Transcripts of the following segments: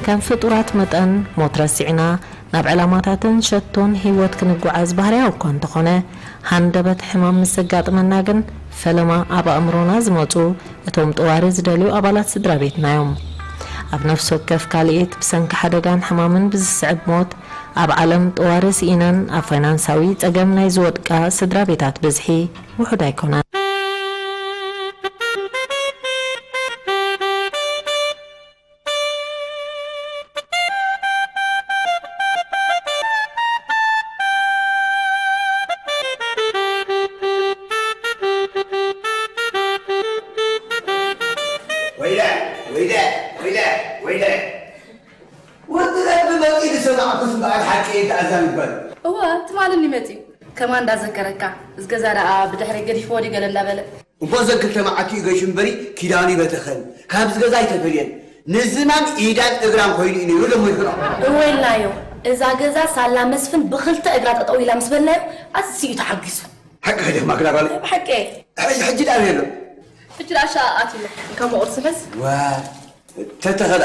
ከም ፍጡራት መጠን ሞት ረሲዕና ናብ ዕላማታትን ሸቶን ህይወት ክንጓዓዝ ባህርያዊ እኳ እንተኾነ፣ ሃንደበት ሕማም ምስ ዘጋጥመና ግን ፈለማ ኣብ ኣእምሮና ዝመጹ እቶም ጠዋሪ ዝደልዩ ኣባላት ስድራ ቤትና እዮም። ኣብ ነፍሲ ወከፍ ካልኢት ብሰንኪ ሓደጋን ሕማምን ብዝስዕብ ሞት ኣብ ዓለም ጠዋሪ ስኢነን ኣብ ፋይናንሳዊ ጸገም ናይ ዝወድቃ ስድራ ቤታት ብዝሒ ውሑድ ኣይኮነን። ወይለ ወይለ ወይለ ወይለ ወዲ ረቢ መፂኡ ዝሰማዕኩስ እምበኣር ሓቂ እየ ተኣዛቢ ጓል። እወ ትማሊ እንድዩ መፂኡ። ከማን እንዳዘከረካ እዚ ገዛ ደኣ ብድሕረይ ገዲፍዎ ድዩ ገለ እንዳበለ። እሞ እዘን ክልተ መዓልቲ እዩ ገይሹ እምበሪ ኪዳኑ ይበተኸኒ። ካብዚ ገዛ ኣይተፈልየን። ንዝማም ኢዳን እግራን ኮይኑ እዩ ነይሩ ደሞ ይፍርዖ። እወ ኢልናዮ እዛ ገዛ ሳላ መስፍን ብኽልተ እግራ ጠጠው ኢላ ምስ በልናዮ ኣዝዩ እዩ ተሓጒሱ። ሓቅኺ ዲኺ ማክዳ ጓለይ? ብሓቂ። ሕጂ ሕጂ ደኣ ኣበይ ኣሎ? ሕጂ ደኣ ሻ ኣትዩ ኣሎ። እንካ ቁርሲ ሕዝ። ዋ ተተኸላ።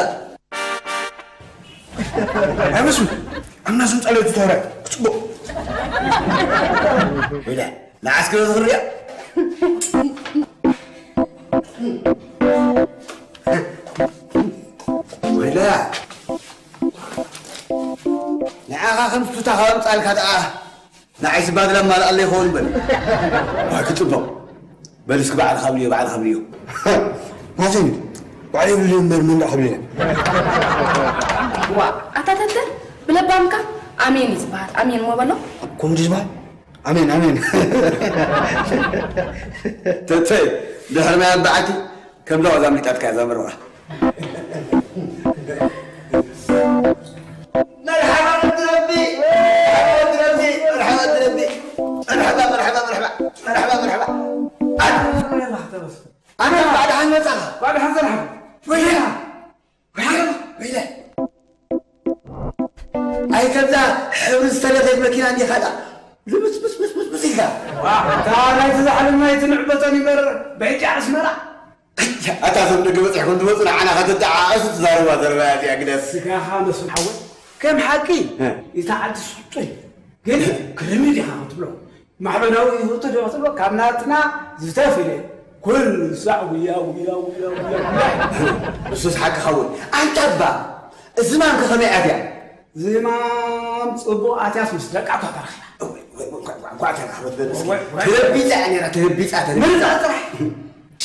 ኣይመስሉ ኣብ ናስም ጸለቱ ተወራይ ክጽቡቕ። ወይላ ንዓስ ክበዝኽ ርያ። ወይላ ንዓኻ ከም ስቱታ ካብ ኣምጻልካ ደኣ ንዓይሲ ባድላ ማልኣለ ይኸውን በል። ዋ ክጽቡቕ። በል እስኪ ባዕልኻ ኣብልዮ ባዕልኻ ኣብልዮ። ናተይ ባዕለይ ኣብልዮ እምበር መን ደኣ ክብለኒ። ዋ ኣታ ተተ ብለባምካ ኣሜን እዩ ዝበሃል ኣሜን እሞ በሎ። ከምኡ ድዩ ዝበሃል? ኣሜን ኣሜን። ተተ ድሕሪ ናይ ኣባዓቲ ከም ለዋዛ ኣምሊጣትካ እያ እዛ መርዓ። መርሓባ ወዲ ረቢ መርሓባ ወዲ ረቢ መርሓባ ወዲ ረቢ መርሓባ መርሓባ መርሓባ መርሓባ መርሓባ ኣነ ባዕድሓን መጻኻ ባዕድሓን ዘርሓ ወይላ ወይላ ወይላ ኣይ ከምዛ ሕብሪ ዝተለኸየት መኪና እንዲኻ ዳ ልምስምስምስምስ ኢልካ እታ ናይቲ ዝሓለና ኣይትንዕበጠን ይበር ብሕጂ ኣስመራ ኣታ እዞም ደገ በፂሕኩም ትመፁ ንዓና ከተተዓኣሱ ትዛረባ ዘረባ እያ እዚኣ ግደፍ። ስጋኻ መስፍን ሓወይ ከም ሓቂ እታ ዓዲ ስጡይ ግን ክርሚ ዲኻ ክትብሎ ማሕበራዊ ህይወቱ ዶ ክትብሎ ካብ ናትና ዝተፍለ ኩሉ ሳዕ ውያ ውያ ውያ ውያ ውያ እሱስ ሓቅኻ እውን ኣንታ እባ እዚ ማንከ ከመይ ኣትያ ዝማም ጽቡቕ ኣትያስ ምስ ደቃ እኳ ተረኺባ። እወይ፣ እወይ፣ እወይ፣ እንኳዕ፣ እንኳዕ ተረኸበት በል እስኪ። እወይ፣ እወይ። ተለቢጻ እያ ነይራ፣ ተለቢጻ፣ ተለቢጻ። ምርጻ ጥራሕ።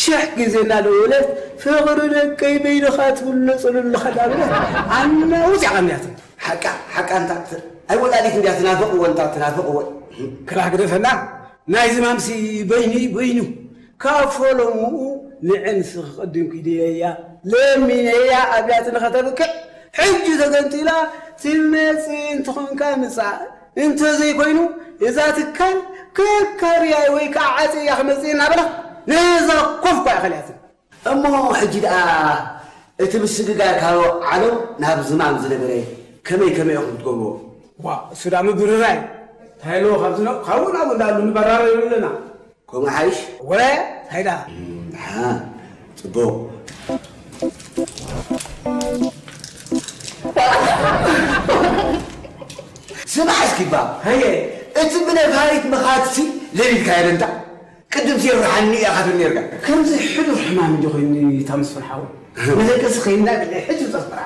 ሽሕ ግዜ እናደወለት፣ "ፍቕሪ ደቀይ በይንኻ ትብሎ ጽሉልኻ" እናበለት፣ ኣናውጽ እያ ቀንያትኒ። ሓቃ፣ ሓቃ እንታ ት-፣ ኣይ ወላዲት እንድያ ትናፍቕ እወ፣ እንታ ትናፍቕ እወ። ክላህ ግደፈና፣ ናይ ዝማምሲ በይኑ እዩ፣ በይኑ። ካብ ፈለምኡ ንዕንስ ክቕድም ኪድየያ። ለሚነያ ኣብያት ንኸተብቅዕ ሕጂ ተገንጢላ ትመጽእ እንተኾንካ ምጻእ፣ እንተዘይኮይኑ እዛ ትካል ከካርያይ ወይ ከዓ ዓጽያ ክመጽእ እናበላ ነዛ ኮፍ እኳ ኣይኸልያትን። እሞ ሕጂ ደኣ እቲ ምስግጋር ካብ ዓለም ናብ ዝማም ዝነበረ ከመይ ከመይ ኢኹም ትገብርዎ? ዋ፣ እሱ ደኣ ምብርራይ። እንታይ ኣለዎ ካብዚ ነው? ካብኡ ናብኡ እንዳሉ ንበራረር ኣለና። ከምኡ ሓይሽ? ወረ፣ እንታይ ደኣ? ደሓን፣ ጽቡቕ። ስማዕ እስኪ እባ። ሃየ። እቲ ብነፋሪት ምኻድሲ ለሊትካ የለ እንታ? ቅድም ሲርሓኒ ኢኻ ትብል ነርካ። ከምዚ ሕዱር ሕማም እንዲ ኮይኑ እታ መስፍን ሓው። መደቀሲ ከይንዳ ብለ ሕጂ ተስፈራ።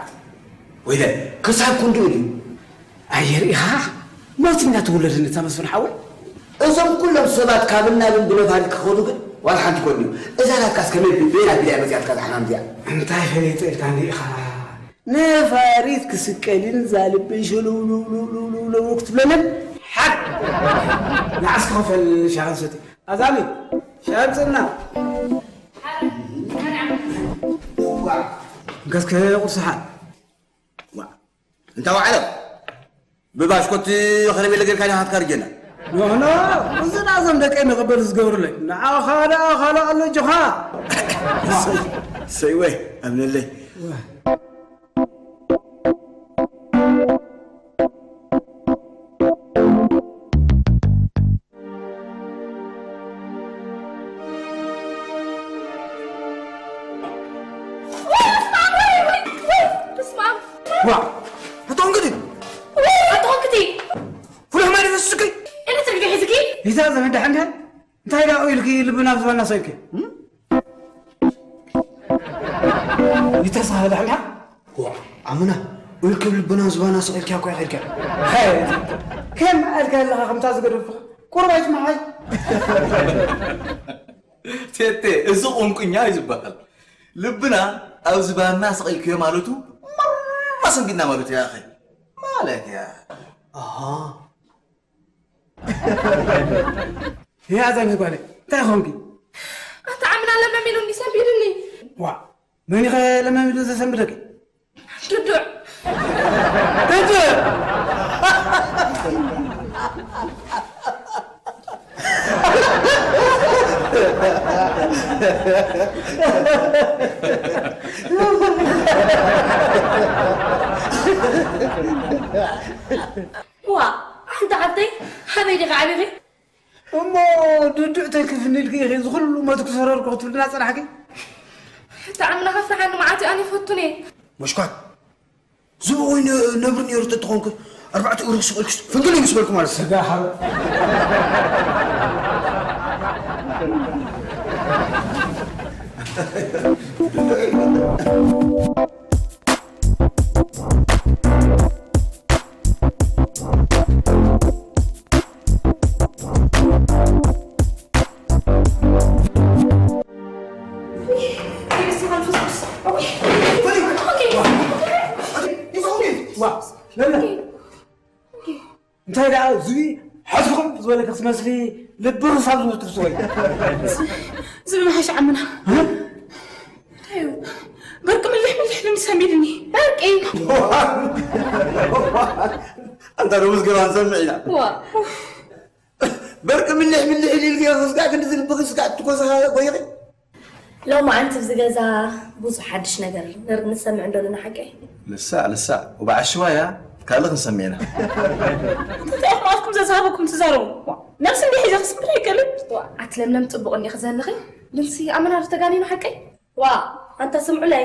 ወይለ፣ ክሳብ ክንድኡ ድዩ? ኣየር ኢኻ ሞት እንዳተወለደ ነታ መስፍን ሓወይ። እዞም ኩሎም ሰባት ካብ እናብን ብነፋሪት ክኸዱ ግን ዋላ ሓንቲ ኮን እዩ። እዛ ናትካስ ከመይ ብ-፣ በየና ቢላ መጽያትካ እዛ ሕማም እዚኣ? እንታይ ፈሊጠ ኢልካ እንዲ ኢኻ? ነፋሪት ክስቀልን እዛ ልበይ ሸለውለውለውለውለው ክትብለንን ሓድ ንዓስ ክኸፈል ሻቕን ሰቲ ኣዛሚ ሻብ ጽና እንከስከ ቁርስሓን ዋ፣ እንታ ዋዕለም፣ ብባሽኮት ኸረሜለ ጌርካ ዲኻ ትካርጀና? ኖ፣ ኖ፣ እዚ ደኣ እዞም ደቀይ መቐበሊ ዝገብሩለይ። ንዓኻ ደኣ ካልእ ኣሎ ኣጆኻ። ሰይ-፣ ሰይወ፣ ኣምነለይ። በስመ ኣብ። ዋ፣ ኣታ እንግዲህ ኣታ እንግዲህ ፍሉሕ ማይ ደስ ስክይ ኤሌክትሪክ ሒዝኪ? ይዛ ዘመድ ደሓን ድያ? እንታይ ደኣ ኢልኪ ልብና ዝባና ሰብኪ? ይተሳሃለ ሓንሓ? ዋ፣ ኣመና፣ ውልቅብ ልብና ዝባና ሰቒልኪያ እኮ ኢኺ ኢልኪያ። ከም ኣልካ ኣለኻ ከምታ ዝገደፍኻ። ቁሩብ ኣይትመሓል። ቴቴ፣ እዚ ቁንቁኛ እዩ ዝበሃል። ልብና ኣብ ዝባና ሰቒልክዮ ማለቱ መራ ሰንቢድና ማለቱ እያ፣ ኣኸይ። ማለት እያ። ኣሃ። ያዛ ንጓለ እንታይ ኾንኪ? ኣታ ዓምና ለመሚሉኒ ሰንቢድኒ። ዋ፣ መን ኢኸ ለመሚሉ ዘሰንብደኪ? ዱዱዕ። ዱዱዕ። ዋ፣ ሓንቲ ሓብተይ ሃበይ ዲኻ ዓቢኺ? እሞ ዱዱዕ ተልክፍኒ ኢልኪ ኢኺ እዚ ኩሉ ሞት ክሰረርኩ ክትብልና ጸናሕኪ? ሕቲ ኣምላኽ ኣፍርሓኒ መዓት ኣነ ይፈቱን እየ። መሽኳት ዝብኡ ወይ ነብሪ ነይሩ ተትኾንኩ ኣርባዕተ እግሩ ክስቕ ኢልኩስ ፍንግል እዩ ምስ በልኩ ማለት እዩ። ስጋ ሓው እንታይ ደኣ ዝብኢ ሓዝኹም ዝበለኪ ክትመስሊ ልቢ ርሳብ ዝወትፍ ስወይ ዝብኢ ምሓሽ ዓምና እንታይ እዩ በርቂ ምልሕ ምልሕ ልምሰም ኢልኒ በርቂ ኣንታ ደሞዝ ገባ ንሰምዕ ኢና ዋ በርቂ ምልሕ ምልሕ ኢልልኪ ስጋዕ ክንዲ ዝልብኺ ስጋዕ ትኮሳ ጎይኺ ሎማዓንቲ ኣብዚ ገዛ ብዙሕ ሓድሽ ነገር ንር- ንሰምዕ እንዶ ኣለና ሓቀይ? ልሳዕ ልሳዕ ወበዓሽዋ እያ ካልእ ክንሰምዕ ኢና። እንታይ ኢኹም ኣፍኩም ዘዝሃበኩም ትዛረቡ? ነብሲ እንዲህ ሒዘ ክስምር ኣይክእልን። ኣቲ ለምለም ጽቡቕ እንዲኺ ዘለኺ ግንሲ ኣመና ዶ ተጋኒኑ ሓቀይ? ዋ ኣንታ ስምዑለይ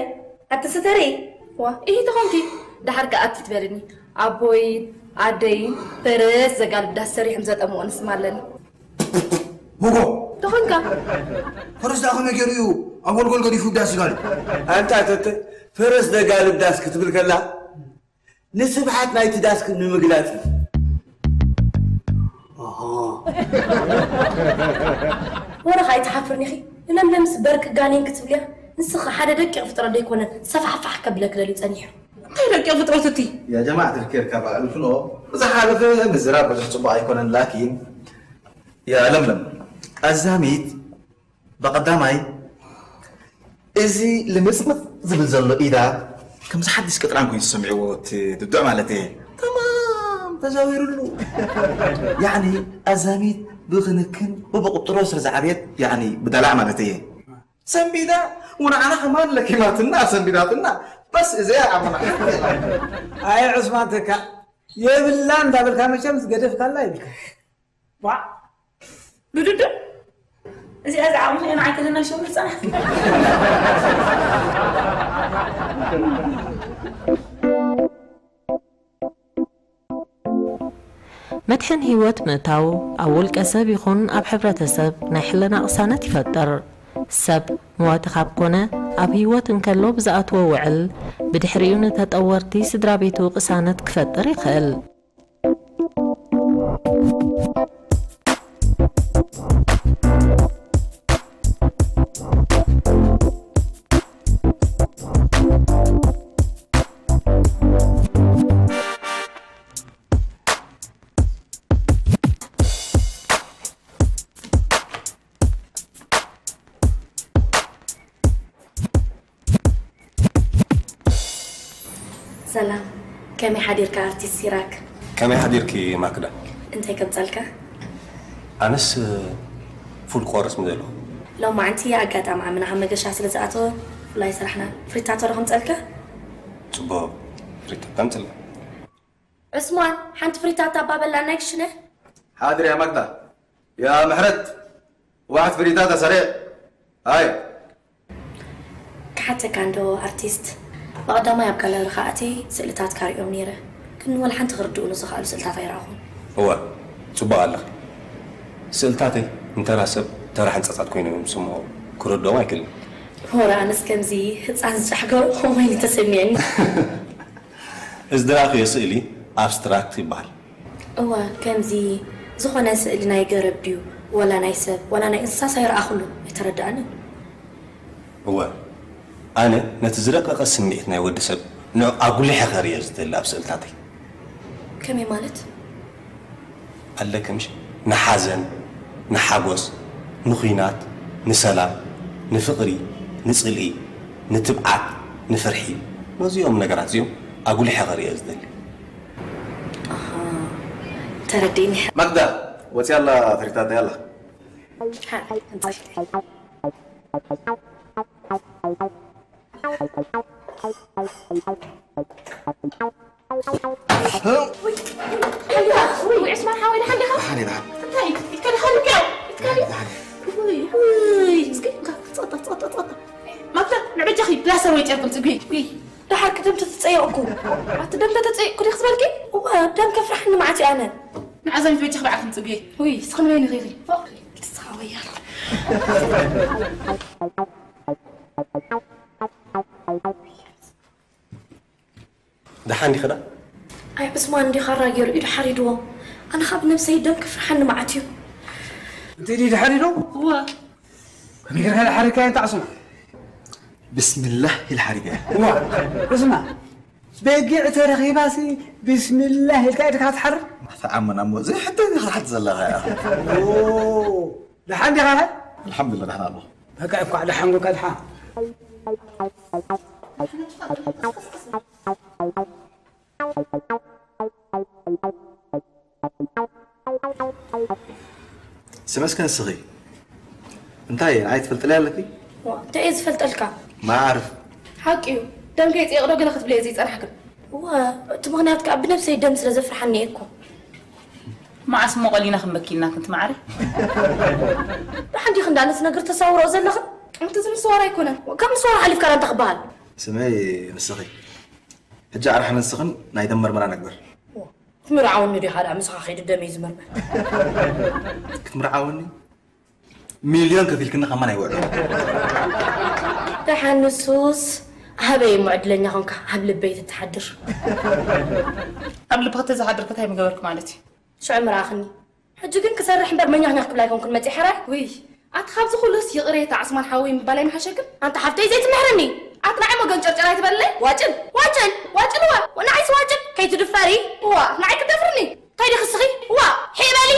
ኣቲ ስተሪ ዋ ኢሂ ተኾንኪ ደሓር ከኣ ኣቲ ትበልኒ ኣቦይ ኣደይ ፈረስ ዘጋልብ ዳስ ሰሪሖም ዘጠምቑ ንስም ኣለኒ። ሞጎ ተኾንካ ፈረስ ደኣ ከመይ ገይሩ እዩ ኣብ ጎልጎል ገዲፉ ዳስ ዝጋልብ? ኣንታ ተተ ፈረስ ዘጋልብ ዳስ ክትብል ከላ ንስፍሓት ናይቲ ዳስ ንምግላጽ እዩ። ወረ ከኣ ኣይትሓፍርን ኢኺ ንለምለምስ በርቂ ጋኔን ክትብልያ ንስኺ ሓደ ደቂቕ ፍጥረት ዶ ኣይኮነን ሰፋሕፋሕ ከብለኪ ደልዩ ጸኒሑ። እንታይ ደቂቕ ፍጥረት እቲ? يا جماعة الخير ካብ ኣዕሩፍኖ ብዝሓለፈ ምዝራብ ብዙሕ ጽቡቕ ኣይኮነን ላኪን ያ ለምለም ኣዛሚት ብቐዳማይ እዚ ልምጽምጽ ዝብል ዘሎ ኢዳ ከምዚ ሓድሽ ቅጥራን ኮይኑ ዝሰምዕዎ እቲ ድዱዕ ማለት እየ። ተማም ተዛዊሩሉ። ያዕኒ ኣዛሚት ብክንክን ብብቁጥሮ ስለ ዝዓብየት ያዕኒ ብደላዕ ማለት እየ። ሰንቢዳ ወንዓና ከማን ለኪማትና ሰንቢዳትና። በስ እዚኣ ዓመና። ኣይ ዑስማን ተካ የብላ እንዳበልካ መቸም ዝገደፍካላ ይብልካ። ዋ ብድዱ እዚኣ ዝዓቕሙ እየ ንዓይ ከተናሸው ዝፀናሕቲ መድሕን ህይወት ምእታው ኣብ ውልቀ ሰብ ይኹን ኣብ ሕብረተሰብ ናይ ሕልና ቅሳነት ይፈጥር። ሰብ መዋቲ ካብ ኮነ ኣብ ህይወት እንከሎ ብዝኣትዎ ውዕል ብድሕሪኡ ንተጠወርቲ ስድራ ቤቱ ቅሳነት ክፈጥር ይኽእል። ሰላም፣ ከመይ ሓዲርካ ኣርቲስት ሲራክ? ከመይ ሓዲርኪ ማክዳ? እንታይ ከምጸልካ? ኣነስ ፉል ቆርስ ምደሎ። ሎማዓንቲ ኣጋጣሚ ዓምና ካብ መገሻ ስለ ዝኣተወ ፍላይ ስራሕና ፍሪታቶ ዶ ከምጸልካ? ጽቡቕ ፍሪታታ ምጽላ። ዑስማን ሓንቲ ፍሪታታ ኣባበላ ናይ ክሽነ። ሓድር ያ ማክዳ። ያ ምሕረት ዋሕድ ፍሪታታ ሰሪዕ። ኣይ ክሓተካ እንዶ ኣርቲስት፣ ብቐዳማይ ኣብ ጋለሪ ክኣቲ ስእልታትካ ሪኦም ነይረ፣ ግን ወላ ሓንቲ ክርድኡኒ ዝኸኣሉ ስእልታት ኣይረኣኹን። እወ፣ ጽቡቕ ኣለኺ። ስእልታተይ ንተራ ሰብ ተራ ሕንጸጻት ኮይኖም እዮም ዝስምዑ፣ ክርድኦም ኣይክእልን። እወ፣ ኣነስ ከምዚ ህጻን ዝጫሕገሩ ከምኡ እዩ ተሰሚዕኒ። እዚ ዝረኣኽዮ ስእሊ ኣብስትራክት ይበሃል። እወ፣ ከምዚ ዝኾነ ስእሊ ናይ ገረብ ድዩ ወላ ናይ ሰብ ወላ ናይ እንስሳስ ኣይረኣኹሉን፣ ኣይተረድኣንን። እወ፣ ኣነ ነቲ ዝረቐቐ ስምዒት ናይ ወዲ ሰብ ንዑ ኣጉሊሐ ከርእዮ ዝደሊ ኣብ ስእልታተይ። ከመይ ማለት? ኣለኪ ምሽ ንሓዘን፣ ንሓጎስ፣ ንኹናት፣ ንሰላም፣ ንፍቕሪ፣ ንጽልኢ፣ ንትብዓት፣ ንፍርሒ፣ ነዚኦም ነገራት እዚኦም ኣጉሊሐ ከርእዮ ዝደሊ። ተረዲእኒ። ማግዳ ወፂያ ኣላ ፍሪታታ ያላ። ውይ ዕስማን ሓወይ ደሓን ዲኻ? እንታይ ኢትካ ዲኻ ልግያው ኢትካ ድዩ? ውይ ውይ እስኪ እንካ ጸጣ ጸጣ ጸጣ ማግዳ ንበጃኺ ፕላስተር ወይ ጨርቂ ምጽግቢ። ውይ ደሓር ክደም ተተጸየቕኩ ኣቲ ደም ተተጸየቕኩ ዲኽ ዝበልኪ? እወ ደም ከፍርሓኒ መዓት እዩ ኣነ። ንዓዛሚት በጃኺ በዓልኪ ምጽግቢ። ውይ እስኺ ንበይንኺ ኢኺ ፎቕ ኢልኪ ትስኻ ወያል። ደሓን ዲኺ ደኣ? ኣይ ዑስማን እንዲኻ ራጌሩ ኢዱ ሓሪድዎ። ኣነ ካብ ነብሰይ ደም ክፍርሓኒ መዓት እዩ። እንተ ኢዱ ሓሪዶ? እዋ። ከመይ ጌርካ ደሓሪካዮ እንተ ዓስማ? ብስምላህ ኢለ ሓሪደያ። እዋ። ዑስማ። በጊዕ ተረኺባሲ ብስምላህ ኢልካ ኢድካ ትሓርድ? ተኣመን ኣሞ ዘይሕቶ ኢኻ ክትሓት ዘለኻ ኢኻ። ደሓን ዲኻ? ኣልሓምዱሊላህ ደሓን ኣለኹ። በቃ እኳዕ ደሓን ኮንካ ደሓን። ስመ እስከ ንስኺ እንታይ ንዓይ ትፈልጥለይ ኣለኪ? እንታይ እየ ዝፈልጠልካ? ማዕርፍ ሓቂ እዩ። ደም ከይፅየቕ ዶ ገለ ክትብለየ ዘይፀናሕክን? እወ፣ እቲ ምኽንያት ከዓ ብነብሰይ ደም ስለ ዘፍርሓኒ እየ እኮ። መዓስ እሞ ቀሊና ክንበኪ ኢልና ክንት መዓረይ? ደሓን ዲኺ እንዳ ነቲ ነገር ተሳውረኦ ዘለኽን? እቲ ዝምስዋር ኣይኮነን። ካብ ምስዋር ሓሊፍካ ዳንታ ክበሃል? ስመይ ንስኺ። ሕጂ ኣርሓ ንስኽን ናይ ደም መርመራ ንግበር። ክትምርዓወኒ ዲኻ ደኣ ምሳኻ ከይደ ደመይ ዝምርመር? ክትምርዓወኒ? ሚልዮን ከፊልክኒ ከማን ኣይውዕሎ። ደሓን ንሱስ ኣበይ እሞ ዕድለኛ ኾንካ ኣብ ልበይ ትትሓድር። ኣብ ልብኺ ተዝሓድር ከ እንታይ ምገበርኪ ማለት እዩ? ሽዑ ምርኣኽኒ። ሕጂ ግን ክሰርሕ እምበር መኛኽኛኽ ክብል ኣይኮንኩን መጺአ ሕራይ። ውይ ኣቲ ካብዚ ኩሉስ ይቕሬታ ዑስማን ሓወይ ምባል ኣይምሓሸክን? ኣንታ ሓፍተይ ዘይትምሕርኒ። ኣቲ ንዓይ ሞገን ጨርጨር ኣይትበልለይ። ዋጭል ዋጭል ዋጭልዋ ንዓይስ ዋጭል ከይትድፈሪ። እዋ ንዓይ ክትደፍርኒ። እንታይ ዲኺ እስኺ ዋእ ሒበሊ።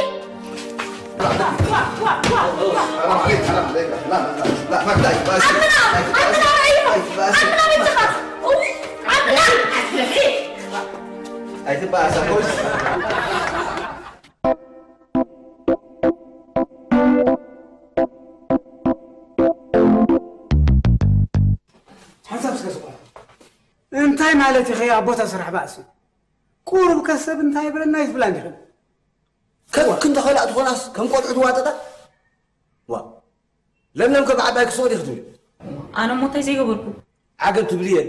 ኣትና ኣትና ዓድና ቤትኻ። ኡይ፣ ዓድና። ኣይትበኣሳ፣ ፖሊስ። ሓንሳብ እስከ ስቋ። እንታይ ማለት ኢኸ ኣቦታ ስራሕ ባእሲ? ቁሩብ ከሰብ እንታይ ይብለና ይትብላ እንዲኽን? ከብክ እንተ ኸላእ ትኾናስ ከም ቆልዑ ትዋጠጣ? ዋ፣ ለምለም ከ ብዓባይ ክስቕ ዲኺ ትብሊ? ኣነ እሞ እንታይ ዘይገበርኩ? ዓገብ ትብሊ እየን።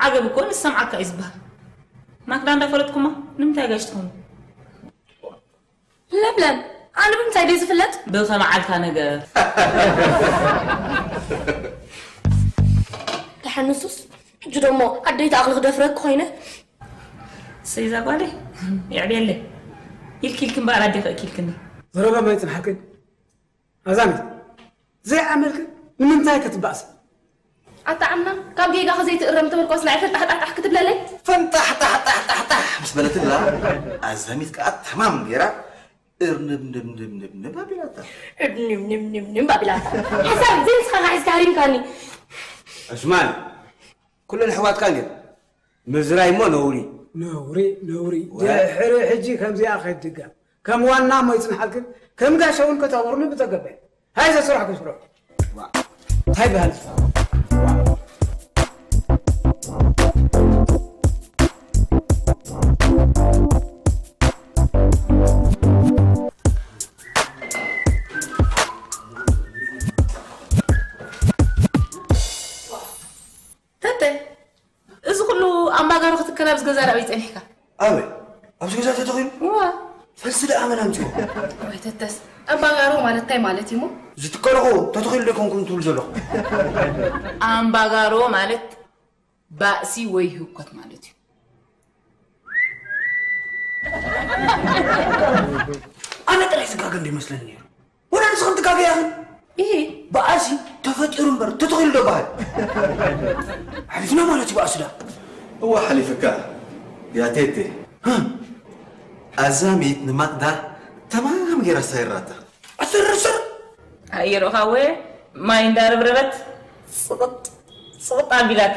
ዓገብ እኮ ንሰምዓካ እዩ ዝበሃል። ማክዳ እንዳፈለጥኩማ ንምንታይ ጋሽ ትኾኑ? ለምለም፣ ኣነ ብምንታይ ድዩ ዝፍለጥ? ብኸመዓልካ ነገር። ደሓን ንሱስ፣ ሕጂ ደሞ ኣደይ ተኣኽሊ ክደፍረኪ ኮይነ። ሰይዛ ጓለይ፣ የዕብየለይ። ኢልኪ ኢልኪ እምበኣር ኣዴኺ እኪልክኒ። ዘረባ ማይ ጽንሓልክን? ኣዛሚት፣ ዘይዓመልክን ንምንታይ ክትባእሲ? ኣታ ዓምና፣ ካብ ጌጋኺ ዘይትእረም ተበልኳስ ንዓይ ፈንጣሕጣሕጣሕ ክትብለለይ? ፈንጣሕጣሕጣሕጣሕጣሕ ምስ በለትላ፣ ኣዛሚት ከኣ ተማም ገይራ እርንብንብንብንብ ኣቢላታ። እብንብንብንብንብ ኣቢላታ። ሓሳብ ዘይምስኻኻ ሒዝካ ሃሪምካኒ። ዕስማን፣ ኩለን ኣሕዋትካ እንድየን። ምዝራይ እሞ ነውሪ። ነውሪ፣ ነውሪ። ወ- ድሕሪ ሕጂ ከምዚኣ ከይትድገም። ከም ዋና እሞ ይጽንሓልክን፣ ከም ጋሻ እውን ከተቕብሩኒ ብተገበ። ሃይ ዘስራሕኩ ስራሕ። ዋ፣ እንታይ በሃል? ተተ፣ እዚ ኩሉ ኣምባጋሮ ክትከል ኣብዚ ገዛ ዶ ኣበይ ጸኒሕካ? ኣበይ? ኣብዚ ገዛ ተተኺሉ? እዋ። ፈልሲ ደኣ መን ኣምጺኦ? ወይ ተተስ፣ ኣምባጋሮ ማለት እንታይ ማለት እዩ እሞ? ዝትከልኹ ተተኺሉ ዶ ይኮንኩም ትብሉ ዘለኹ? ኣምባጋሮ ማለት ባእሲ ወይ ህውከት ማለት እዩ። ኣነ ጥራይ ዝጋገ እንዶ ይመስለኒ ነይሩ። ወላ ንስኽን ትጋገያ ኢኽን። ኢሂ። በኣሲ ተፈጢሩ እምበር ተተኺሉ ዶ በሃል? ሓሊፍና ማለት እዩ በኣሲ ዳ። እዋ ሓሊፍካ፣ ያ ቴቴ። ሃ? ኣዛሚት ንማክዳ ተማም ገይራ ኣሳይራታ። ኣሰረሰር! ኣየሮኻ ወ ማይ እንዳረብረበት ጽቕጥ ጽቕጥ ኣቢላታ።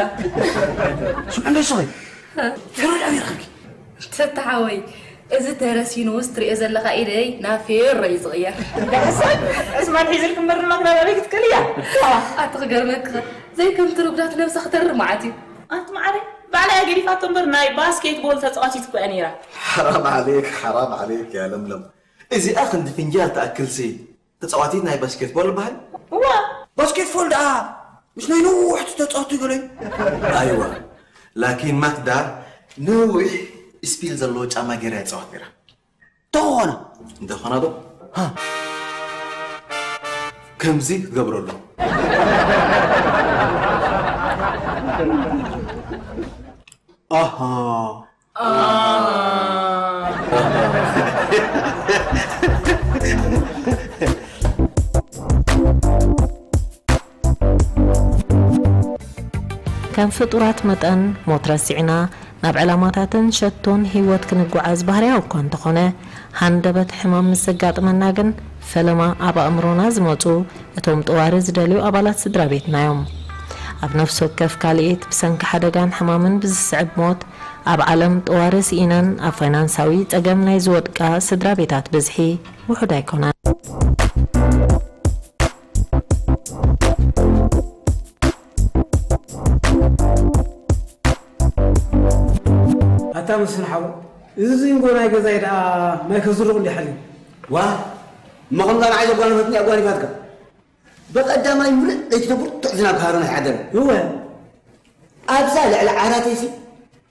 ስምዕ እንዶ ይስኸይ። ፍረ ዳብ ይረኽብኪ። ተተሓወይ፣ እዚ ተረሲኑ ውስ ትሪኦ ዘለኻ ኢደይ ናብ ፌሮ እዩ ዝቕየር። ዳሕሰብ ዕስማን ሒዝልኩም ምርማክ ናብ ኣበይ ክትክእል እያ? ኣቲ ክገርመክኸ፣ ዘይከምቲ ርጉዳት ነብሰ ክተርር መዓት እዩ። ኣቲ መዓረይ፣ ባዕላ እያ ገዲፋቶ እምበር ናይ ባስኬትቦል ተጻዋቲት እኮ እያ ነይራ። ሓራም ዓሌክ፣ ሓራም ዓሌክ ያ ለምለም። እዚኣ ክንዲ ፍንጃል ትኣክልሲ ተጻዋቲት ናይ ባስኬትቦል በሃል? እዋ። ባስኬትቦል ደኣ ምስ ናይ ነዋሕቲ ተጻወቱ ይገለዩ። ኣይዋ። ላኪን ማክዳ ነዊሕ ስፒል ዘለዎ ጫማ ገይራ እያ ትጻወት ነይራ። ተኾነ። እንተኾነ ዶ? ሃ። ከምዚ ክገብረሉ። ኣሃ። ከም ፍጡራት መጠን፣ ሞት ረሲዕና ናብ ዕላማታትን ሸቶን ህይወት ክንጓዓዝ ባህርያዊ እኳ እንተኾነ፣ ሃንደበት ሕማም ምስ ዘጋጥመና ግን፣ ፈለማ ኣብ ኣእምሮና ዝመጹ እቶም ጠዋሪ ዝደልዩ ኣባላት ስድራ ቤትና እዮም። ኣብ ነፍሲ ወከፍ ካልኢት ብሰንኪ ሓደጋን ሕማምን ብዝስዕብ ሞት፣ ኣብ ዓለም ጠዋሪ ስኢነን ኣብ ፋይናንሳዊ ጸገም ናይ ዝወድቃ ስድራ ቤታት ብዝሒ ውሑድ ኣይኮነን። ኣታ መስፍን ሓወይ፣ እዚ ዝንጎ ናይ ገዛይ ደኣ ማይ ከዝርቕ እንዲ ሓልዩ። ዋ፣ እሞ ከምዛ ንዓይ ዘጓነፈትኒ ኣጓኒፋትካ። ብቐዳማይ ምሉእ ለይቲ ተብርቱዕ ዝናብ ክሃርም ኣይሓደረን። እወ። ኣብዛ ልዕሊ ዓራተይሲ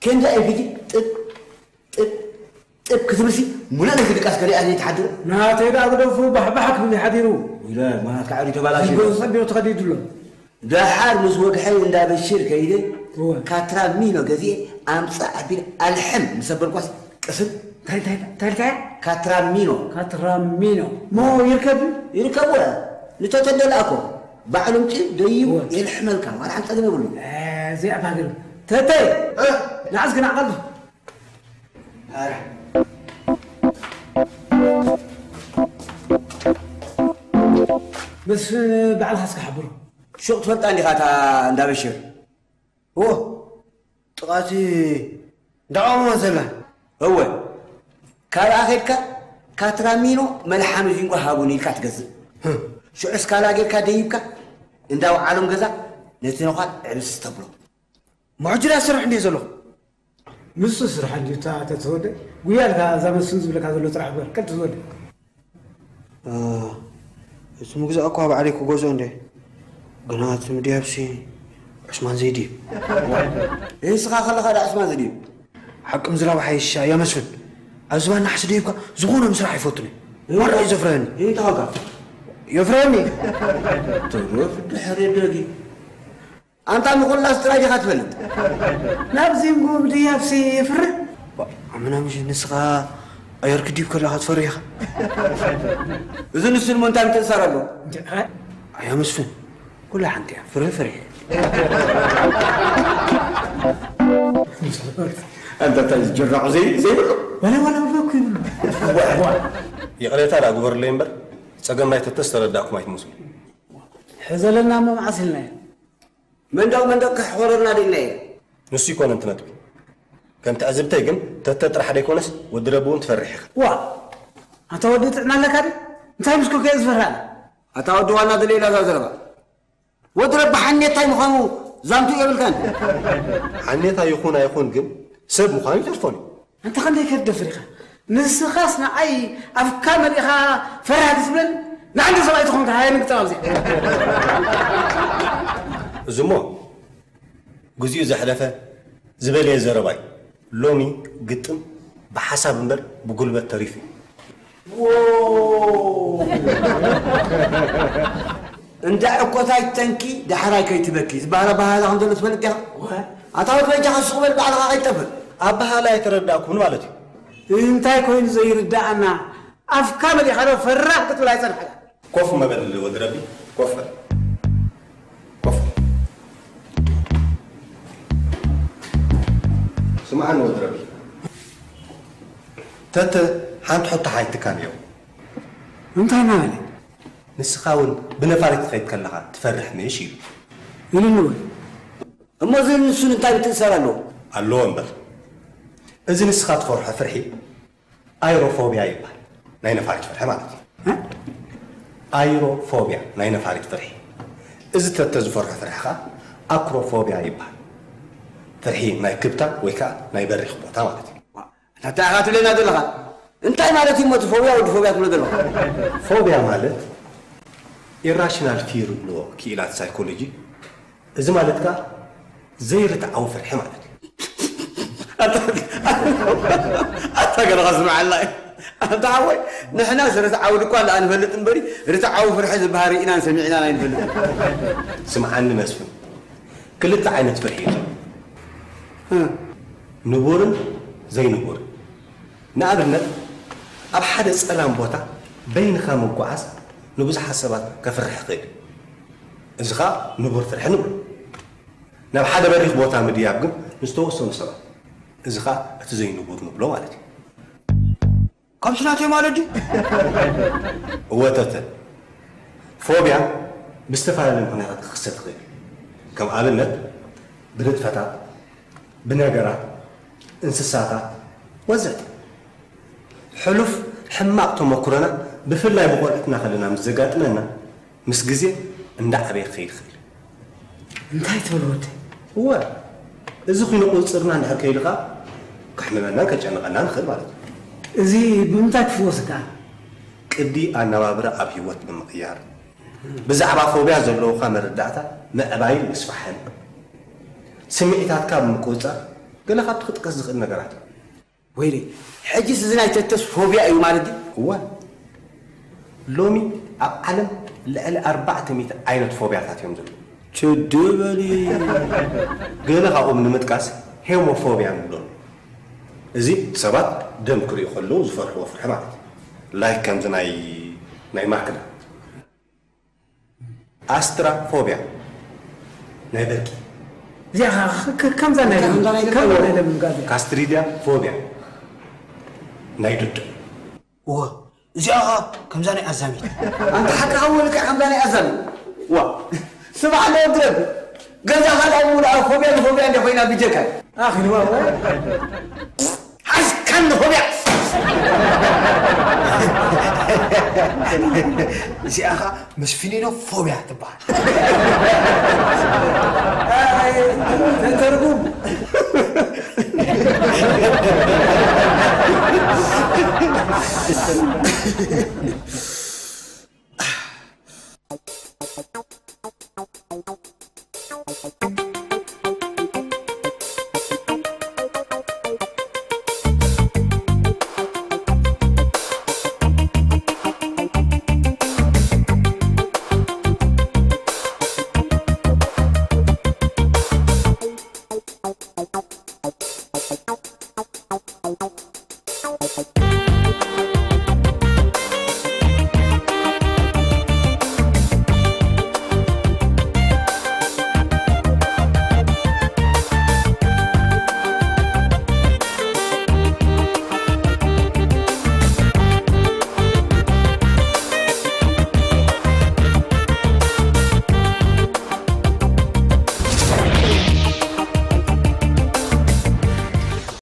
ከምዛ ኤልፒጂ ጥብ፣ ጥብ፣ ጥብ ክትብልሲ ምሉእ ለይቲ ድቃስ ከሪኣ ዘይትሓድር። ናተይ ደኣ ግደፉ፣ ባሕባሕ ክብል ይሓዲሩ። ኢለ፣ ማናትካ ዓዲ ተባላሽ ኢሉ። ዝጎ ጸቢሩ ተኸዲዱ ኣሎ። ደሓር ምስ ወግሐይ እንዳ በሽር ከይደ፣ እወ። ካትራሚኖ ገዚኤ ኣምጻእ ኣቢለ ኣልሕም ምስ ኣበልኳስ ቅስን። እንታይ፣ እንታይ፣ እንታይ፣ እንታይ? ካትራሚኖ። ካትራሚኖ። ሞ ይርከብ? ይርከብ ወ። ንተተደላ እኮ ባዕሉ ምጪ ደይቡ እወ። የልሕመልካ። ዋላ ሓንቲ ጸገም የብሉ። እ፣ እዚኣ ባግር። ተተይ! እ? ንዓስ ግን ኣቐልዱ። ኣረ። በስ ባዕልኻ እስከ ሓብሮ። ሹቕ ትፈልጣ እንዲኻ እታ እንዳ በሽር? እዎ፣ ጥቓቲ እንዳቐመመ ዘላ። እወ፣ ካብኣ ኸድካ ካትራሚኖ መልሓሚ ቪንጎ ሃቡኒ ኢልካ ትገዝእ። ሽዑ ስካላ ጌርካ ደይብካ፣ እንዳ ውዓሎም ገዛ ነቲ ነዃል ዕብስ ተብሎ። መሕጅራ ስራሕ እንድየ ዘለኹ። ንሱ ስራሕ እንድዩ፣ እታ ተተወደ ጉያ ኢልካ እዛ መስፍን ዝብለካ ዘሎ ጥራሕ ግበር። ቀልጥ ዝበለ። እ፣ እቲ ምግዛእ እኳ ባዕለይ ክገዝኦ እንደ፣ ግና እቲ ምድያብሲ ዑስማን ዘይድዩ። ንስኻ ከለኻ ዳ ዑስማን ዘይድዩ? ሓቂ ምዝራብ ሓይሻ እያ መስፍን። ኣብ ዝባን ናሕሲ ደይብካ ዝኾነ ምስራሕ ኣይፈቱን እዩ። ዋላ እዩ ዘፍረሀኒ። እንታይ ኾንካ? የፍረሀኒ። ትሩፍ ድሕሪ ደጊ። ኣንታ ምኹላስ ጥራይ ዲኻ ትፈልጥ? ናብዚ ምጉ ብድያብሲ የፍርህ? ኣመና ምሽ ንስኻ ኣየር ክዲብ ከለኻ ትፈርህ ኢኻ። እዚ ንሱ እሞ እንታይ ምትእሳር ኣለዎ? እንደ-፣ እ? ኣያ መስፍን፣ ኩላ ሓንቲ እያ። ፍርህ ፍርህ። ኣንታ እንታይ ዝጅራቑ ዘይ-፣ ዘይብሉ? ወላ፣ ወላ፣ ወላ እኮ ይብሉ። ይቕሬታ ደኣ ግበሩለይ እምበር፣ ጸገም ናይ ተተስ ተረዳእኩም ኣይትመስሉ። ሕዘለና እሞ መዓስ ኢልናዮ? መንደቕ መንደቕ ከሕኾረና ደልና እየ። ንሱ ይኮነን እቲ ነጥቢ። ከም ትዕዝብተይ ግን ተተ ጥራሕ ደይኮነስ ወዲ ረቢ እውን ትፈርሕ ኢኻ። ዋ! ኣታ ወዲ ጥዕና ኣለካ ድዩ? እንታይ ምስ ኮከየ ዝፈርሃና? ኣታ ወዲ ዋና ደለየላ እዛ ዘረባ። ወዲ ረቢ ሓኔታይ ምዃኑ ዛንቱ የብልካን። ሓኔታ ይኹን ኣይኹን ግን ሰብ ምዃኑ ይተርፎን እዩ። ኣንታ ክንደይ ከትደፍር ኢኻ? ንስኻስ ንዓይ ኣፍካ መሊእኻ ፈራህ ትብለኒ? ንዓንዲ ሰብኣይ ትኾንካ ሃየ ንግጠም ኣብዚኣ። እዚ እሞ ግዚኡ ዘሕለፈ ዝበለየ ዘረባ እዩ። ሎሚ ግጥም ብሓሳብ እምበር ብጉልበት ተሪፉ እዩ። ዎ! እንዳ ዕኮታይ ተንኪ ዳሕራይ ከይትበኪ ዝበሃል ኣበሃህላ ከም ዘሎ ትፈልጥ ዲኻ? ዋ! ኣታ ወድ በጃኻ ሱቕ በል ባዕልኻ ከይትጠፍእ። ኣበሃህላ ኣይተረዳእኩምን ማለት እዩ። እንታይ ኮይኑ ዘይርዳኣና? ኣፍካ መሊእኻ ዶ ፈራህ ክትብል ኣይጸንሐካ? ኮፍ መበል ወዲ ረቢ፣ ኮፍ በል። ኮፍ። ስምዓኒ ወዲ ረቢ። ተተ ሓንቲ ሕቶ ሓቲትካ ነይሩ። እንታይ ማለት? ንስኻ እውን ብነፋሪት ትኸይድ ከለኻ ትፈርሕ ምሽ ኢሉ። ኢሉኒ እውን። እሞ እዚ ንሱን እንታይ ምትእስሳር ኣለዎ? ኣለዎ እምበር። እዚ ንስኻ ትፈርሖ ፍርሒ ኣይሮፎብያ ይበሃል። ናይ ነፋሪት ፍርሒ ማለት እዩ። እ? ኣይሮፎብያ፣ ናይ ነፋሪት ፍርሒ። እዚ ተተ ዝፈርሖ ፍርሒ ኸዓ ኣክሮፎብያ ይበሃል። ፍርሒ ናይ ክብታ ወይ ከዓ ናይ በሪኽ ቦታ ማለት እዩ። እንታይ ኢኻ ትብለና ዘለኻ? እንታይ ማለት እዩ እሞ እቲ ፎብያ፣ ወዲ ፎብያ ትብሎ ዘለኻ? ፎብያ ማለት ኢራሽናል ፊር ዝብልዎ ክኢላት ሳይኮሎጂ፣ እዚ ማለት ከኣ ዘይርትዓዊ ፍርሒ ማለት እዩ። ኣታ፣ ኣታ ገለኻ ስምዓልና እዩ። ኣንታ ሓወይ፣ ንሕናስ ርትዓዊ ድኳ ደኣ ንፈልጥ እምበሪ፣ ርትዓዊ ፍርሒ ዝበሃል ርኢናን ሰሚዕናን ኣይንፈልጥን። ስምዓኒ መስፍን፣ ክልተ ዓይነት ፍርሒ እዩ ዘሎ። እ። ንቡርን ዘይንቡርን። ንኣብነት፣ ኣብ ሓደ ጸላም ቦታ በይንኻ ምጉዓዝ ንብዙሓት ሰባት ከፍርሕ ይኽእል እዩ። እዚ ኸኣ ንቡር ፍርሒ ንብሎ። ናብ ሓደ በሪኽ ቦታ ምድያብ ግን ንዝተወሰኑ ሰባት፣ እዚ ኸኣ እቲ ዘይንቡር ንብሎ ማለት እዩ። ከምዚ ናተይ ማለት ድዩ? እወ ተተ፣ ፎብያ ብዝተፈላለዩ ምኽንያታት ክኽሰት ይኽእል እዩ። ከም ኣብነት፣ ብንጥፈታት፣ ብነገራት፣ እንስሳታት፣ ወዘተ። ሕሉፍ ሕማቕ ተመኩሮና፣ ብፍላይ ብቖልዕትና ከለና ምስ ዘጋጥመና፣ ምስ ግዜ እንዳዓበየ ክኸይድ ይኽእል። እንታይ ትብል ወደይ? እወ፣ እዚ ኹይኑ ቁጽጽርና እንድሕር ከይሉ ኸኣ፣ ከሕምመናን ከጨንቐናን ይኽእል ማለት እዩ። እዚ ብምንታይ ክፍወስ ይከኣል? ቅዲ ኣነባብራ ኣብ ህይወት ብምቕያር፣ ብዛዕባ ፎብያ ዘለውኻ መረዳእታ ምዕባይን ምስፋሕን፣ ስምዒታትካ ብምቁጽጻር፣ ገለ ካብቲ ክጥቀስ ዝኽእል ነገራት እዩ። ወይለይ፣ ሕጂስ እዚ ናይ ተተስ ፎብያ እዩ ማለት ድዩ? እወ። ሎሚ ኣብ ዓለም ልዕሊ ኣርባዕተ ሚእቲ ዓይነት ፎብያታት እዮም ዘለዉ። ችድ በሊ። ገለ ካብኦም ንምጥቃስ ሄሞፎብያ ንብሎ ኣሎ። እዚ ሰባት ደም ክርእዩ ከለዉ ዝፈርሕዎ ፍርሒ ማለት እዩ። ላይክ ከምዚ ናይ፣ ናይ ማክዳ። ኣስትራፎብያ ናይ በርቂ። እዚኣ ከ-፣ ከ-፣ ከምዛ ናይ ለም-፣ ከምዛ ናይ ለም-፣ ከምዛ ናይ ለምለም ጋብያ። ካስትሪድያ ፎብያ ናይ ዱዳ። እወ፣ እዚኣ ከ-፣ ከምዛ ናይ ኣዛሚት። ኣንታ ሓቅኻ ወልካ ከምዛ ናይ ኣዛሚት። ዋ፣ ስማዕ ኣለዎ ትረብ። ገዛኻ ዳይ ምውላኣ ፎብያ ንፎብያ እንደ ኮይና ብጀካ። ኣኺልዋ እሞ። ሓዝካን ንፎብያ። እዚኣኻ ምስ ፊኒኖ ፎብያ ትበሃል። ኣይ፣ ተተርጉም።